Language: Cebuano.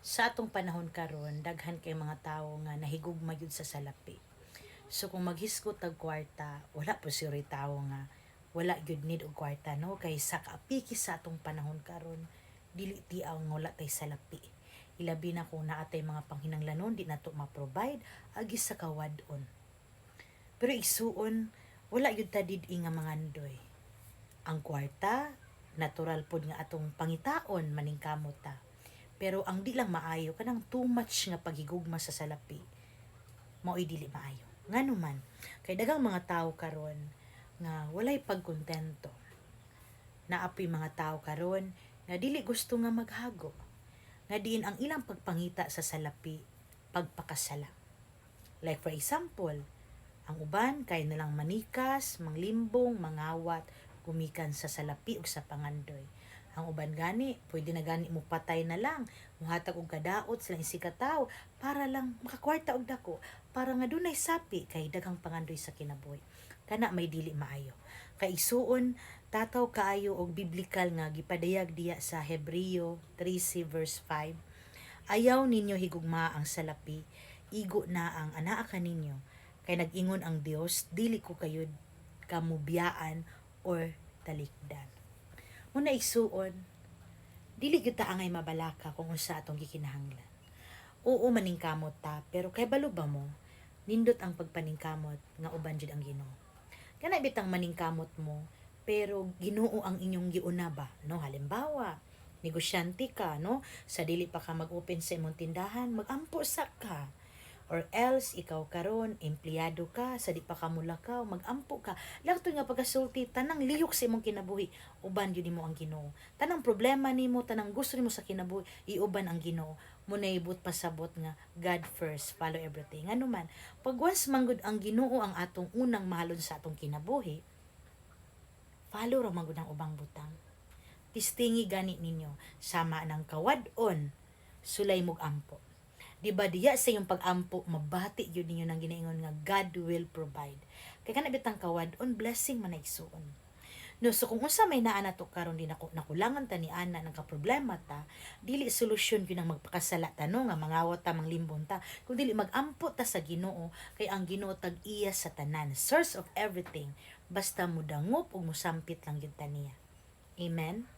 Sa atong panahon karon, daghan kay mga tawo nga nahigugma gyud sa salapi. So kung maghisgot tag kwarta, wala po siguro'y tawo nga wala gyud need og kwarta, no, kay sa kaapiki sa atong panahon karon, dili tiaw nga wala tay salapi. Ilabi na kung naa tay mga panghinanglanon di nato ma-provide agi sa kawad-on. Pero igsuon, wala gyud ta did-i nga mangandoy. Ang kwarta, natural pod nga atong pangitaon, maningkamot ta. Pero ang di lang maayo kanang too much nga paghigugma sa salapi, mao'y dili maayo. Ngano man, kay daghang mga tawo karon nga walay pagkontento. Naa poy mga tawo karon nga dili gusto nga maghago. Nga diin ang ilang pagpangita sa salapi, pagpakasala. Like for example, ang uban kay na lang manikas, manglimbong, mangawat, gumikan sa salapi ug sa pangandoy. Ang uban gani, pwede na gani mo patay na lang, muhatag og kadaot silang isigkatawo para lang makakwarta og dako, para nga dunay sapi kay daghang pangandoy sa kinabuhi. Kana may dili maayo. Kay igsuon, tataw kaayo og biblical nga gipadayag diya sa Hebreo 13 verse 5. "Ayaw ninyo higugma ang salapi, igo na ang anaa kaninyo. Kay nag-ingon ang Dios, dili ko kayo kamubiyaan or talikdan." Muna igsuon, dili gyud ta angay mabalaka kung unsa atong gikinahanglan. Oo, maningkamot ta, pero kay balo ba mo, nindot ang pagpaningkamot nga uban jud ang Ginoo. Kana bitang maningkamot mo, pero Ginoo ang inyong giuna ba, no? Halimbawa, negosyante ka, no? Sa dili pa ka mag-open sa imong tindahan, magampo sa ka. Or else, ikaw karon empleyado ka, sa di pa ka mulakaw, magampo ka. Lakto nga pagkasulti, tanang lihok sa imong kinabuhi, uban yun nimo ang Ginoo. Tanang problema nimo, tanang gusto nimo sa kinabuhi, iuban ang Ginoo. Muna ibut pasabot nga God first, follow everything. Ano man, pag once manggod ang Ginoo ang atong unang mahalon sa atong kinabuhi, follow ra manggod ang ubang butang. Tistingi gani ninyo sama ng kawad-on, sulay mog ampo. Di ba diya sa iyong pag-ampo, mabati yun ninyo nang ginaingon nga God will provide. Kay kana bitang kawad-on, blessing man na, igsuon. No, so kung unsa may naa nato karon, di nako nakulangan ta ni ana ng kaproblema ta, dili solusyon gyud ang magpakasala ta, no, nga mangawat ta, manglimbon ta. Kung dili magampo ta sa Ginoo, kay ang Ginoo tag-iya sa tanan, source of everything. Basta mudangop ug musampit lang gyud ta niya. Amen.